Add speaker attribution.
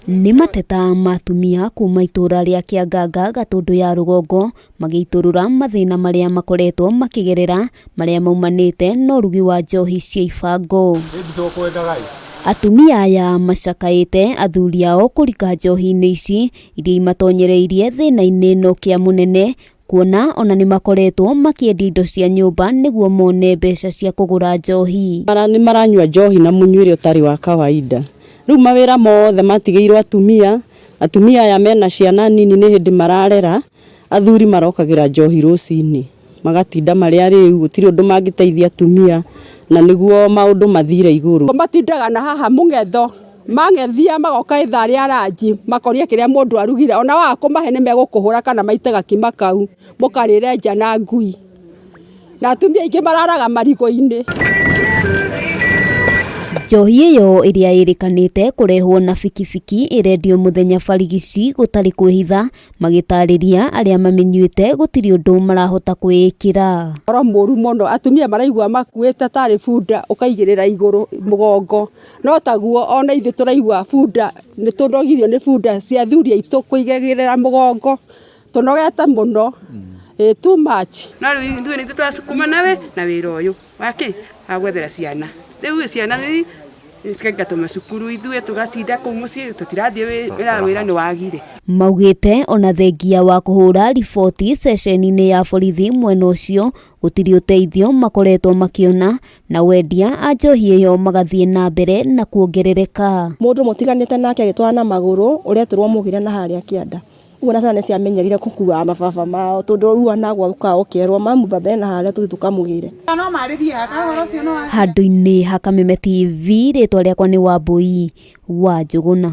Speaker 1: Nĩ mateta ma atumia kuma itũra rĩa Kĩanganga Gatũndũ ya rũgongo magĩitũrũra mathĩna marĩa makoretwo makĩgerera marĩa maumanĩte na ũrugi wa njohi cia ibango. Atumia aya macakaĩte athuri ao kũrika njohi-inĩ ici iria imatonyereirie thĩna-inĩ na ũkĩa mũnene kuona ona nĩ makoretwo makĩendia indo cia nyũmba nĩguo mone mbeca cia kũgũra njohi.
Speaker 2: Nĩ maranyua njohi na mũnyuĩre ũtarĩ wa kawaida. Rĩu mawĩra mothe matigĩirwo atumia, atumia aya mena ciana nini nĩ hĩndĩ mararera, athuri marokagĩra njohi rũcinĩ, magatinda marĩ arĩu, gũtirĩ ũndũ mangĩteithia atumia, na nĩguo maũndũ mathire igũrũ.
Speaker 3: Matindaga na haha mũng'etho, mang'ethia magoka ithaa rĩa ranji, makoria kĩrĩa mũndũ arugire, ona waga kũmahe nĩ megũkũhũra kana maite gakima kau, mũkarĩre nja na ngui. Na atumia aingĩ mararaga marigũ-inĩ.
Speaker 1: Njohi ĩyo ĩrĩa ĩrĩkanĩte kũrehwo na bikibiki ĩrendio mũthenya barigici gũtarĩ kwĩhitha, magĩtarĩria arĩa mamĩnyuĩte gũtirĩ ũndũ marahota kwĩĩkĩra.
Speaker 3: Ũhoro mũru mũno, atumia maraigua makuĩte tarĩ bunda ũkaigĩrĩra igũrũ mũgongo, no taguo ona ithuĩ tũraigua bunda, nĩ tũnogirio nĩ bunda cia athuri aitũ kũigagĩrĩra mũgongo, tũnogete mũno, ĩ too much.
Speaker 4: No rĩu ithuĩ nĩ ithuĩ tũracukuma nawe na wĩra ũyũ wa kĩ wa gwethera ciana. Rĩu ciana cikaingatwo macukuru ithuĩ tũgatinda kũu mũciĩ tũtirathiĩ wĩra, wĩra nĩ wagire.
Speaker 1: Maugĩte ona thengia wa kũhũra riboti ceceni-inĩ ya borithi mwena ũcio gũtirĩ ũteithio makoretwo makĩona na wendia a njohi ĩyo magathiĩ na mbere na kuongerereka.
Speaker 5: Mũndũ mũtiganĩte nake agĩtwara na magũrũ ũretirwo mũgĩre na harĩa kĩanda. Ũguo na ciana nĩ ciamenyerire gũkua mababa mao tondũ rĩu ona gũka ũkerwo mamu baba ena harĩa tũthiĩ tũkamũgĩre.
Speaker 1: Handũ-inĩ ha Kameme TV rĩtwa rĩakwa nĩ Wambui wa Njũgũna.